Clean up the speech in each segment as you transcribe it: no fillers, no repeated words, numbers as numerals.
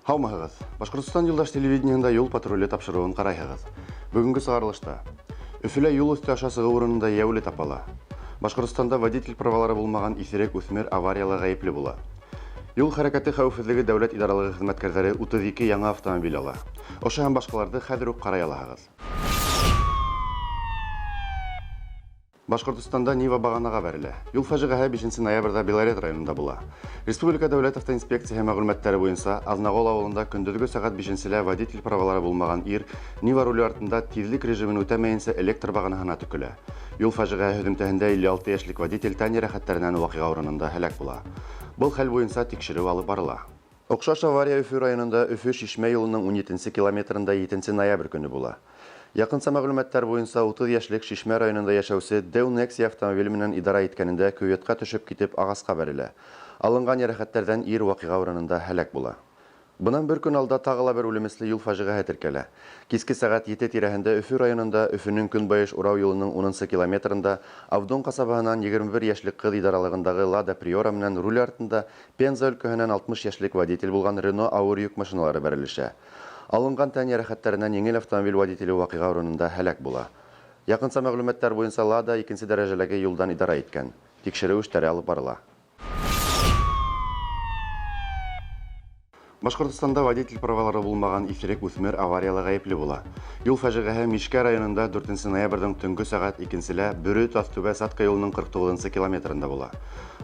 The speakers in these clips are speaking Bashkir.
Һаумыһығыҙ! Башҡортостан юлдаш телевидениеһында юл патруле тапшырыуын ҡарайһығыҙ. Бөгөнгө сығарылышта Өфөлә юл өҫтө аша сығыу урынында йәйәүле тапала. Башҡортостанда водитель правалары булмаған иҫерек үҫмер аварияла ғәйепле була. Юл хәрәкәте хәүефһеҙлеге дәүләт идаралығы хеҙмәткәрҙәре 32 яңы автомобиль ала. Ошо һәм башҡаларҙы хәҙер үк ҡарай алаһығыҙ. Башҡортостанда Нива бағанаға бәрелә. Юл фажиғәһе 5 ноябрҙә Белорет районында була. Республика дәүләт автоинспекцияһы мәғлүмәттәре буйынса Аҙнағол ауылында көндөҙгө сәғәт 5-лә водитель правалары булмаған ир Нива руле артында тиҙлек режимын үтәмәйенсә электр бағанаһына төкөлә. Юл фажиғәһе һөҙөмтәһендә 56 йәшлек водитель тән йәрәхәттәренән ваҡиға урынында һәләк була. Был хәл буйынса тикшереү алып барыла. Оҡшаш авария Өфө районында Өфө Шишмә юлының 17 километрында 7 ноябрь көнө була. Яҡынса мәғлүмәттәр буйынса 30 йәшлек Шишмә районында йәшәүсе Дэу Нексия автомобиле менән идара иткәнендә кюветҡа төшөп китеп ағасҡа бәрелә. Алынған йәрәхәттәрҙән ир ваҡиға урынында һәләк була. Бынан бер көн алда тағы ла бер үлемесле юл фажиғәһе теркәлә. Киске сәғәт 7 тирәһендә Өфө районында Өфөнөң көнбайыш урау юлының 10 километрында Авдон ҡасабаһынан 21 йәшлек ҡыҙ идаралығындағы Лада Приора менән руль артында Пенза өлкәһенән 60 йәшлек водитель булған Рено ауыр йөк машиналары бәрелешә. Алынған тән йәрәхәттәренән еңел автомобиль водителе ваҡиға урынында һәләк була. Яҡынса мәғлүмәттәр буйынса Лада икенсе дәрәжәләге юлдан идара иткән. Тикшереү эштәре алып барыла. Башҡортостанда водитель правалары булмаған иҫерек үҫмер аварияла ғәйепле була. Юл фажиғәһе Мишкә районында 4 ноябрҙең төнгө сәғәт 2-лә Бөрө Таҫтүбә Сатҡа юлының 49 километрында була.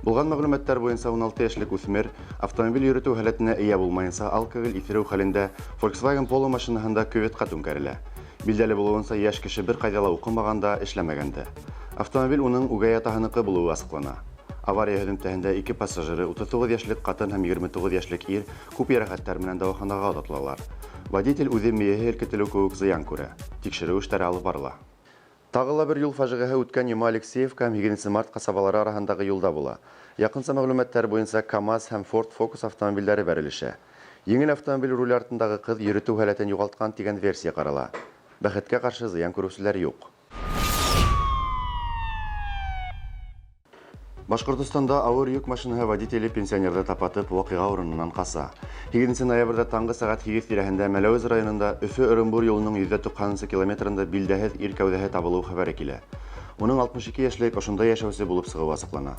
Булған мәғлүмәттәр буйынса 16 йәшлек үҫмер автомобиль йөрөтөү һәләтенә эйә булмайынса алкоголь иҫереү хәлендә Volkswagen Polo машинаһында кюветҡа түңкәрелә. Билдәле булыуынса, йәш кеше бер ҡайҙа ла уҡымаған да, эшләмәгән дә. Автомобиль уның үгәй атаһыныҡы булыуы асыҡлана. Авария һөҙөмтәһендә ике пассажиры 39 йәшлек ҡатын һәм 29 йәшлек ир күп йәрәхәттәр менән дауаханаға оҙатылалар. Водитель үҙе мейеһе һелкетелеү кеүек зыян күрә. Тикшереү эштәре алып барыла. Тағы ла бер юл фажиғәһе үткән йома Алексеевка һәм 8 март ҡасабалары араһындағы юлда була. Яҡынса мәғлүмәттәр буйынса КАМАЗ һәм Ford Focus автомобилдәре бәрелешә. Еңел автомобиль руле артындағы ҡыҙ йөрөтөү һәләтен юғалтҡан тигән версия ҡарала. Бәхеткә ҡаршы зыян күреүселәр юҡ. Башҡортостанда ауыр йөк машинаһы водителе пенсионерҙы тапатып ваҡиға урынынан ҡаса. 8 ноябрҙә таңғы сәғәт 8 тирәһендә Мәләүез районында Өфө-Ырымбур юлының 190 километрында билдәһеҙ ир кәүҙәһе табылыу хәбәре килә. Уның 62 йәшлек ошонда йәшәүсе булып сығыуы асыҡлана.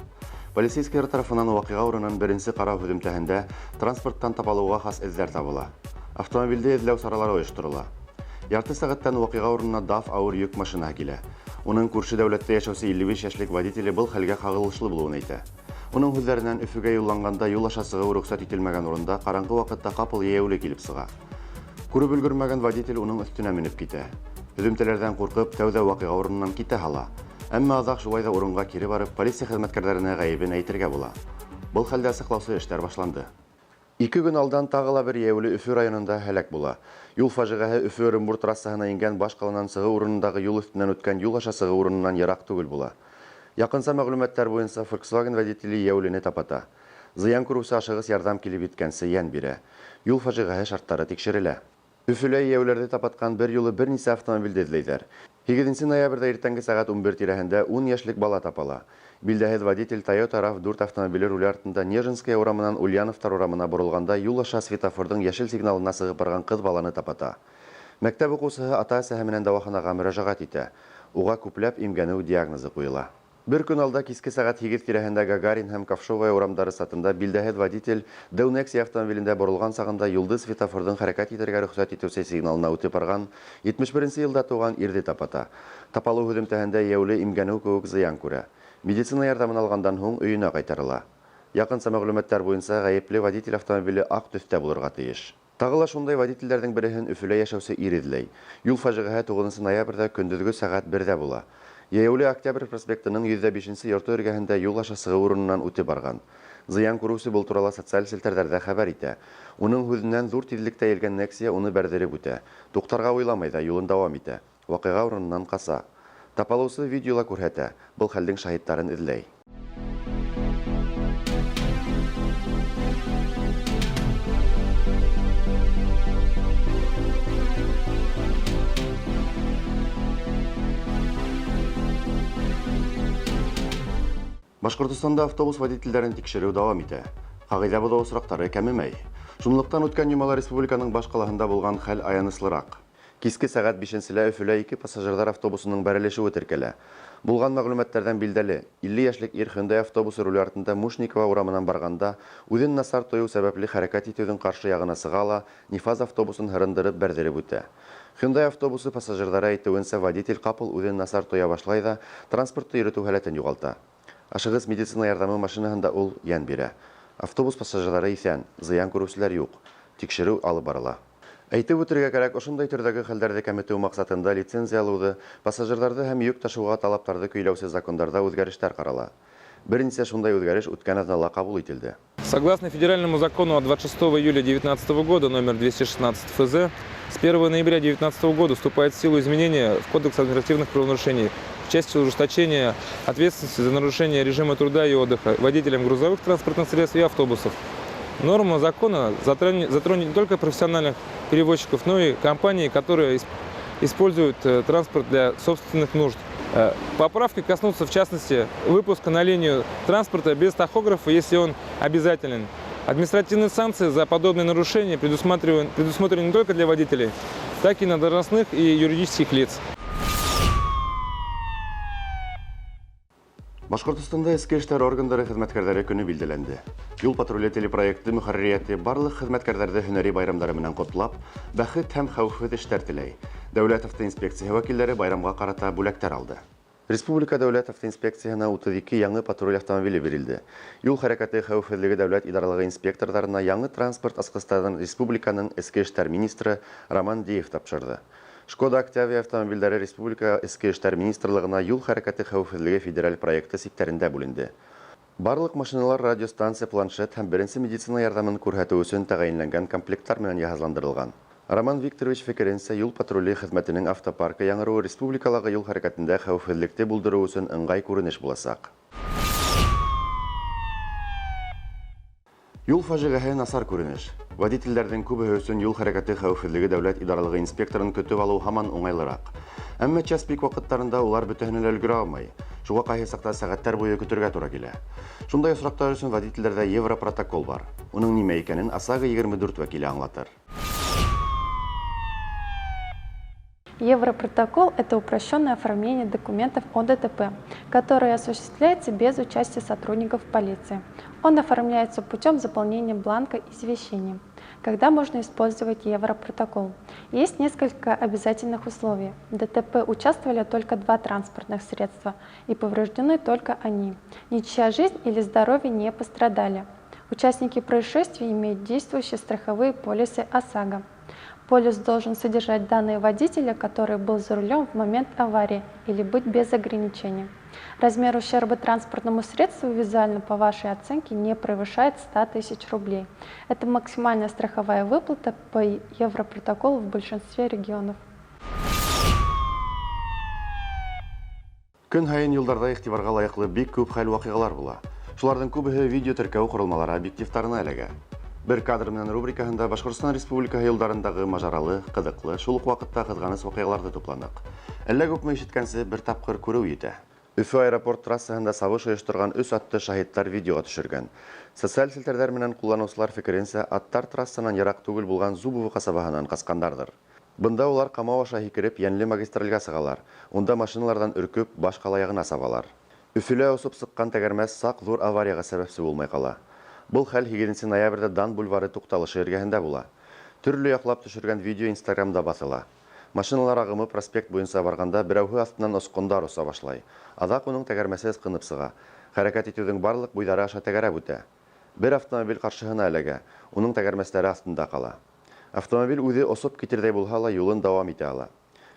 Полицейскийлар тарафынан ваҡиға урынын беренсе ҡарау һөҙөмтәһендә транспорттан тапалыуға хас эҙҙәр табыла. Автомобилде эҙләү саралары ойошторола. Ярты сәғәттән ваҡиға урынына ДАФ ауыр йөк машинаһы килә. Уның күрше дәүләттә йәшәүсе 55 йәшлек водителе был хәлгә ҡағылышлы булыуын әйтә. Уның һүҙҙәренән Өфөгә юлланғанда юл аша сығыу рөхсәт ителмәгән урында ҡараңғы ваҡытта ҡапыл йәйәүле килеп сыға. Күреп өлгөрмәгән водитель уның өҫтөнә менеп китә. Һөҙөмтәләрҙән ҡурҡып, тәүҙә ваҡиға урынынан китә һала. Әммә аҙаҡ шулай ҙа урынға кире барып, полиция хеҙмәткәрҙәренә ғәйебен әйтергә була. Был хәлде асыҡлаусы эштәр башланды. Ике көн алдан тағы ла бер йәйәүле Өфө районында һәләк була. Юл фажиғәһе Өфө-Ырымбур трассаһына ингән баш ҡаланан сығыу урынындағы юл өҫтөнән үткән юл аша сығыу урынынан йыраҡ түгел була. Яҡынса мәғлүмәттәр буйынса Volkswagen водителе йәйәүлене тапата. Зыян күреүсе ашығыс ярҙам килеп еткәнсе йән бирә. Юл фажиғәһе шарттары тикшерелә. Өфөлә йәйәүләрҙе тапатҡан бер юлы бер нисә автомобилде эҙләйҙәр. 8 ноябрҙә иртәнге сәғәт 11 тирәһендә 10 йәшлек бала тапала. Билдәһеҙ водитель Toyota RAV4 автомобиле руле артында Нежинская урамынан Ульяновтар урамына боролғанда юл аша светофорҙың йәшел сигналына сығып барған ҡыҙ баланы тапата. Мәктәп уҡыусыһы ата-әсәһе менән дауаханаға мөрәжәғәт итә. Уға күпләп имгәнеү диагнозы ҡуйыла. Бер көн алда киске сәғәт 8 тирәһендә Гагарин һәм Ковшовая урамдары сатында билдәһеҙ водитель Дэу Нексия автомобилендә боролған сағында юлды светофорҙың хәрәкәт итергә рөхсәт итеүсе сигналына үтеп барған 71 йылда тыуған ирҙе тапата. Тапалыу һөҙөмтәһендә йәйәүле имгәнеү кеүек зыян күрә. Медицина ярҙамын алғандан һуң өйөнә ҡайтарыла. Яҡынса мәғлүмәттәр буйынса ғәйепле водитель автомобиле аҡ төҫтә булырға тейеш. Тағы ла шундай водителдәрҙең береһен Өфөлә йәшәүсе ир эҙләй. Юл фажиғәһе 9 ноябрҙә көндөҙгө сәғәт 1-ҙә була. Йәйәүле Октябрь проспектының 105 йорто эргәһендә юл аша сығыу урынынан үтеп барған. Зыян күреүсе был турала социаль селтәрҙәрҙә хәбәр итә. Уның һүҙенән ҙур тиҙлектә елгән Нексия уны бәрҙереп үтә. Туҡтарға уйламай ҙа юлын дауам итә. Ваҡиға урынынан ҡаса. Тапалыусы видеола күрһәтә, был хәлдең шаһиттарын эҙләй. Башҡортостанда автобус водителдәрен тикшереү дауам итә. Ҡағиҙә боҙоу осраҡтары кәмемәй. Шунлыҡтан үткән йомала республиканың баш ҡалаһында булған хәл аяныслыраҡ. Киске сәғәт 5-нселә Өфөлә ике пассажирҙар автобусының бәрелешеүе теркәлә. Булған мәғлүмәттәрҙән билдәле, 50 йәшлек ир Hyundai автобусы руле артында Мушникова урамынан барғанда үҙен насар тойоу сәбәпле хәрәкәт итеүҙең ҡаршы яғына сыға ла, Нифаз автобусын һырындырып бәрҙереп үтә. Hyundai автобусы пассажирҙары әйтеүенсә, водитель ҡапыл үҙен насар тоя башлай ҙа, транспортты йөрөтөү һәләтен юғалта. Ашығыс медицина ярҙамы машинаһында ул йән бирә. Автобус пассажирҙары иҫән, зыян күреүселәр юҡ. Тикшереү алып барыла. Әйтеп үтергә кәрәк, ошондай төрҙәге хәлдәрҙе кәметеү маҡсатында лицензия алыуҙы, пассажирҙарҙы һәм йөк ташыуға талаптарҙы көйләүсе закондарҙа үҙгәрештәр ҡарала. Бер нисә шундай үҙгәреш үткән аҙнала ҡабул ителде. Согласно федеральному закону от 26 июля 2019 года номер 216 ФЗ, с 1 ноября 2019 года вступает в силу изменения в Кодекс административных правонарушений в части ужесточения ответственности за нарушение режима труда и отдыха водителям грузовых транспортных средств и автобусов. Норма закона затронет не только профессиональных перевозчиков, но и компании, которые используют транспорт для собственных нужд. Поправки коснутся, в частности, выпуска на линию транспорта без тахографа, если он обязателен. Административные санкции за подобные нарушения предусмотрены не только для водителей, так и на должностных и юридических лиц. Башҡортостанда эске эштәр органдары хеҙмәткәрҙәре көнө билдәләнде. Юл патруле телепроекты мөхәрриәте барлыҡ хеҙмәткәрҙәрҙе һөнәри байрамдары менән ҡотлап, бәхет һәм хәүефһеҙ эштәр теләй. Дәүләт автоинспекцияһы вәкилдәре байрамға ҡарата бүләктәр алды. Республика дәүләт автоинспекцияһына 32 яңы патруль автомобиле бирелде. Юл хәрәкәте хәүефһеҙлеге дәүләт идаралығы инспекторҙарына яңы транспорт асҡыстарын республиканың эске эштәр министры Роман Диев тапшырҙы. Шкода Октавия автомобилдәре Республика Эске эштәр министрлығына юл хәрәкәте хәүефһеҙлеге федераль проекты сиктәрендә бүленде. Барлыҡ машиналар радиостанция, планшет һәм беренсе медицина ярҙамын күрһәтеү өсөн тәғәйенләнгән комплекттар менән йыһазландырылған. Роман Викторович фекеренсә, юл патруле хеҙмәтенең автопаркы яңырыуы республикалағы юл хәрәкәтендә хәүефһеҙлекте булдырыу өсөн ыңғай күренеш буласаҡ. Юл фажиғәһе насар күренеш. Водителдәрҙең күбеһе өсөн юл хәрәкәте хәүефһеҙлеге дәүләт идаралығы инспекторын көтөп алыу һаман уңайлыраҡ. Әммә час пик ваҡыттарында улар бөтәһенә лә өлгөрә алмай. Шуға ҡайһы саҡта сәғәттәр буйы көтөргә тура килә. Шундай осраҡтар өсөн водителдәрҙә европротокол бар. Уның нимә икәнен ОСАГО 24 вәкиле аңлатыр. Европротокол – это упрощенное оформление документов о ДТП, которое осуществляется без участия сотрудников полиции. Он оформляется путем заполнения бланка извещения. Когда можно использовать Европротокол? Есть несколько обязательных условий. В ДТП участвовали только два транспортных средства и повреждены только они. Ничья жизнь или здоровье не пострадали. Участники происшествий имеют действующие страховые полисы ОСАГО. Полис должен содержать данные водителя, который был за рулем в момент аварии, или быть без ограничений. Размер ущерба транспортному средству визуально по вашей оценке не превышает 100 тысяч рублей. Это максимальная страховая выплата по Европротоколу в большинстве регионов. Көн һайын юлдарҙа иғтибарға лайыҡлы бик күп хәл-ваҡиғалар була. Шуларҙың күбеһе видео теркәү ҡоролмалары объективтарына эләгә. Бер кадр менән рубрикаһында Башҡортостан Республикаһы юлдарындағы мажаралы, ҡыҙыҡлы, шул уҡ ваҡытта ҡыҙғаныс ваҡиғаларҙы тупланыҡ. Әллә күпме ишеткәнсе бер тапҡыр күреү етә. Өфө аэропорт трассаһында сабыш ойошторған 3 атты шаһиттар видеоға төшөргән. Социаль селтәрҙәр менән ҡулланыусылар фекеренсә, аттар трассанан йыраҡ түгел булған Зубово ҡасабаһынан ҡасҡандарҙыр. Бында улар ҡамау аша һикереп йәнле магистралгә сығалар. Унда машиналарҙан өркөп баш ҡала яғына сабалар. Өфөлә осоп сыҡҡан тәгәрмәс саҡ ҙур аварияға сәбәпсе булмай ҡала. Был хәл 8 ноябрҙә Дан бульвары туҡталышы эргәһендә була. Төрлө яҡлап төшөргән видео Инстаграмда баҫыла. Машиналар ағымы проспект буйынса барғанда берәүһе аҫтынан осҡондар оса башлай. Аҙаҡ уның тәгәрмәсе ысҡынып сыға. Хәрәкәт итеүҙең барлыҡ буйҙары аша тәгәрәп үтә. Бер автомобиль ҡаршыһына эләгә, уның тәгәрмәстәре аҫтында ҡала. Автомобиль үҙе осоп китерҙәй булһа ла юлын дауам итә ала.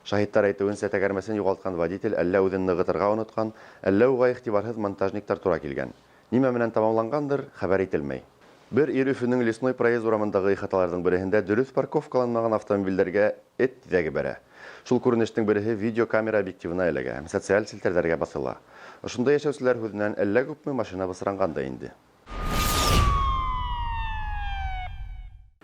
Шаһиттар әйтеүенсә, тәгәрмәсен юғалтҡан водитель әллә үҙен нығытырға онотҡан, әллә уға иғтибарһыҙ монтажниктар тура килгән. Нимә менән тамамланғандыр, хәбәр ителмәй. Бер ир Өфөнөң Лесной проезд урамындағы ихаталарҙың береһендә дөрөҫ парковкаланмаған автомобилдәргә эт тиҙәге бәрә. Шул күренештең береһе видеокамера объективына эләгә һәм социаль селтәрҙәргә баҫыла. Ошонда йәшәүселәр һүҙенән әллә күпме машина бысранған да инде.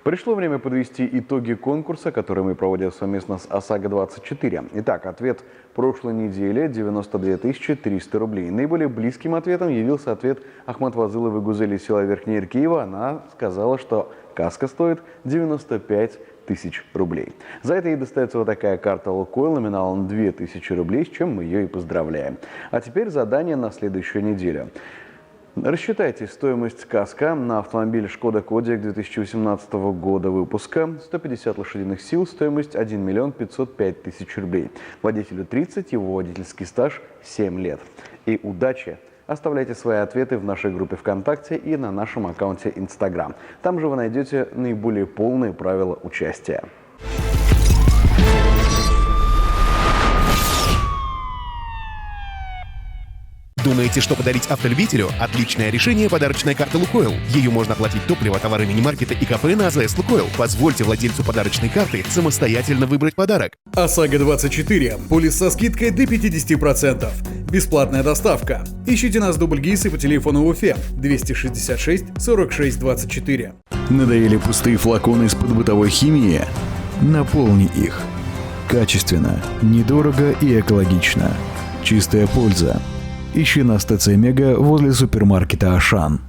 Пришло время подвести итоги конкурса, который мы проводим совместно с ОСАГО-24. Итак, ответ прошлой недели – 92 300 рублей. Наиболее близким ответом явился ответ Ахмат Вазыловой Гузели из села Верхнеиркиево. Она сказала, что каска стоит 95 тысяч рублей. За это ей достается вот такая карта «Лукойл» номиналом 2000 рублей, с чем мы ее и поздравляем. А теперь задание на следующую неделю. Рассчитайте стоимость каска на автомобиль «Шкода Кодиак» 2018 года выпуска. 150 лошадиных сил, стоимость 1 миллион 505 тысяч рублей. Водителю 30, его водительский стаж 7 лет. И удачи! Оставляйте свои ответы в нашей группе ВКонтакте и на нашем аккаунте Инстаграм. Там же вы найдете наиболее полные правила участия. Думаете, что подарить автолюбителю? Отличное решение – подарочная карта «Лукойл». Ею можно оплатить топливо, товары мини-маркета и кафе на АЗС «Лукойл». Позвольте владельцу подарочной карты самостоятельно выбрать подарок. ОСАГО-24. Полис со скидкой до 50%. Бесплатная доставка. Ищите нас в Дубльгисы по телефону в Уфе 266 46 24. Надоели пустые флаконы из-под бытовой химии? Наполни их. Качественно, недорого и экологично. Чистая польза. Ищи нас в ТЦ «Мега» возле супермаркета «Ашан».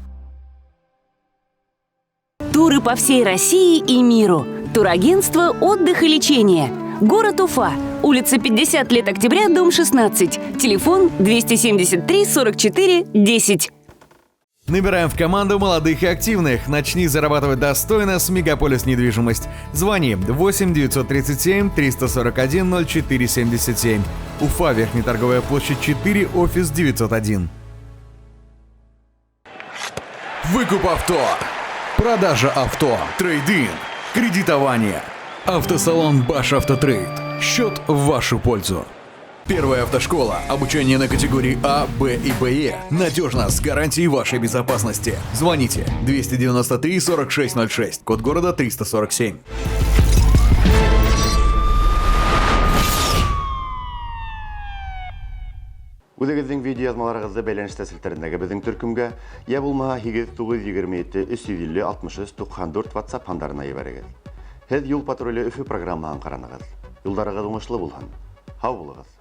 Туры по всей России и миру. Турагентство «Отдых и лечение». Город Уфа. Улица 50 лет Октября, дом 16. Телефон 273 44 10. Набираем в команду молодых и активных. Начни зарабатывать достойно с Мегаполис Недвижимость. Звони 8 937 341 04 77. Уфа, Верхняя торговая площадь 4, офис 901. Выкуп авто. Продажа авто. Трейд-ин. Кредитование. Автосалон Баш Автотрейд. Счет в вашу пользу. Первая автошкола. Обучение на категории А, Б и БЕ. Надежно, с гарантией вашей безопасности. Звоните 293 4606, код города 347. Үҙегеҙҙең видеояҙмаларығыҙҙы бәйләнештә селтәрендәге беҙҙең төркөмгә, йә булмаһа 8 9 27 350 63 94 WhatsApp һандарына ебәрегеҙ. Һеҙ «Юл патруле Өфө» программаһын ҡаранығыҙ. Юлдарығыҙ уңышлы булһын. Һау булығыҙ.